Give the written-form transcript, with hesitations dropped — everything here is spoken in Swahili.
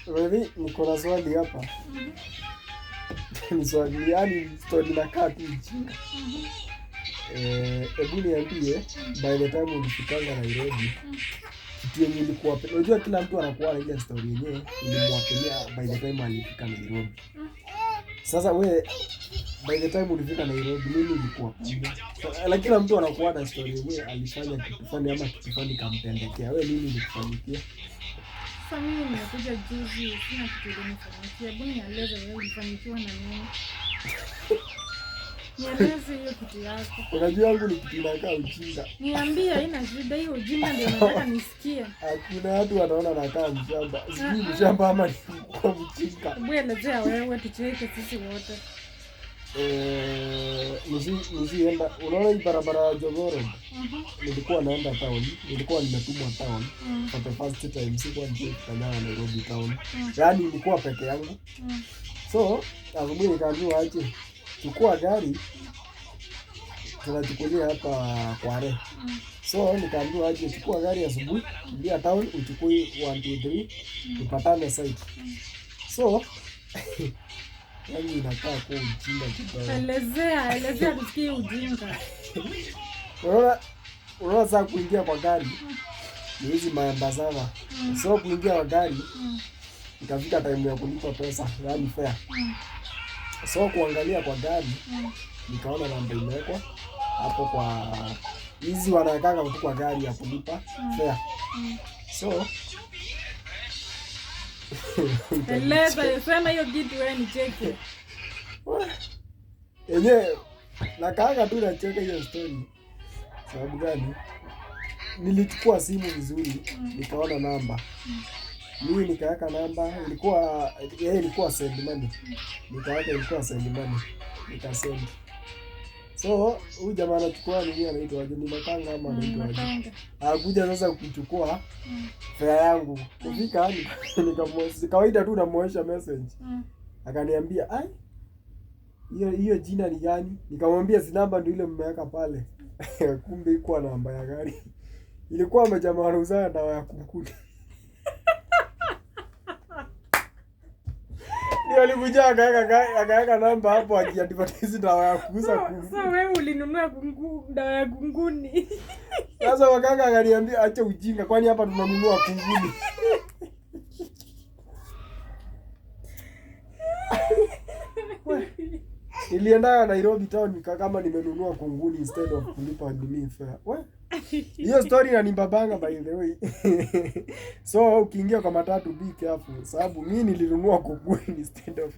Wewe, niko na swali hapa. Ni swali, yani story inakaa tu ujinga. Hebu niambie, by the time ulifikanga Nairobi, kitu yenye ilikuwa, unajua kila mtu anakuwa na ile story yenyewe ilimwapelea by the time alifika Nairobi. Sasa we, by the time ulifika Nairobi, nini ilikuwa kubwa? Lakini kila mtu anakuwa na story yenyewe alifanya kitu fulani ama kitu fulani kamtendekea. We, nini ilikufanyikia? Sasa mimi nimekuja juzi, sina kitu ilinifanyikia. Hebu nieleze wewe ulifanikiwa na nini? Nieleze hiyo kitu yako. Unajua yangu ni kitu inakaa ujinga. Niambie, haina shida, hiyo ujinga ndio nataka nisikie. Kuna watu wanaona nakaa mshamba. Sijui mshamba ama ni kwa mjinga. Hebu elezea wewe, tucheke sisi wote. Nisienda, unaona hii barabara ya Jogoo Road? Nilikuwa naenda town, nilikuwa nimetumwa town for the first time, sikuwa nishakanyaga Nairobi town. Yaani nilikuwa peke yangu. So asubuhi nikaambiwa aje, chukua gari, tunachukulia hapa Kware. So nikaambiwa aje, chukua gari asubuhi, kimbia town, uchukue 1 2 3, tupatane site. So yaani inakaa kuwa ujinga kidogo. Elezea, elezea tusikie ujinga. Unaona sasa kuingia kwa gari ni hizi maembasava. So kuingia kwa gari, ikafika time ya kulipa pesa, yaani fare. So kuangalia kwa gari, nikaona namba imewekwa hapo kwa hizi wanawekanga tu kwa gari ya kulipa fare. So Eleza, sema hiyo kitu wewe nicheke. Yenyewe nakaanga tu nacheka hiyo story. Sababu gani? Nilichukua simu vizuri, nikaona namba. Mimi nikaweka namba, ilikuwa yeye ilikuwa send money. Nikaweka ilikuwa send money. Nikasend. So huyu jamaa anachukua nini, anaitwa aje? Ni makanga ama anaitwa aje? Makanga. Akuja sasa kuchukua fare yangu. Kufika nikamwonyesha, kawaida tu namuonyesha message. Akaniambia, "Ai, hiyo jina ni gani?" Nikamwambia, "Si namba ndio ile mmeweka pale." Kumbe ikuwa namba ya gari. Ilikuwa majamaa wanauza dawa ya kunguni. Ndio alikuja akaweka namba hapo akiadvertise dawa ya kuuza kunguni. So wewe ulinunua dawa ya kunguni. Sasa wakanga akaniambia, "Acha ujinga, kwani hapa tunanunua kunguni?" Nilienda Nairobi town kama nimenunua kunguni instead of kulipa nini fare. We, hiyo story inanibambanga, by the way. So ukiingia kwa matatu, be careful, sababu mi nilinunua kunguni instead of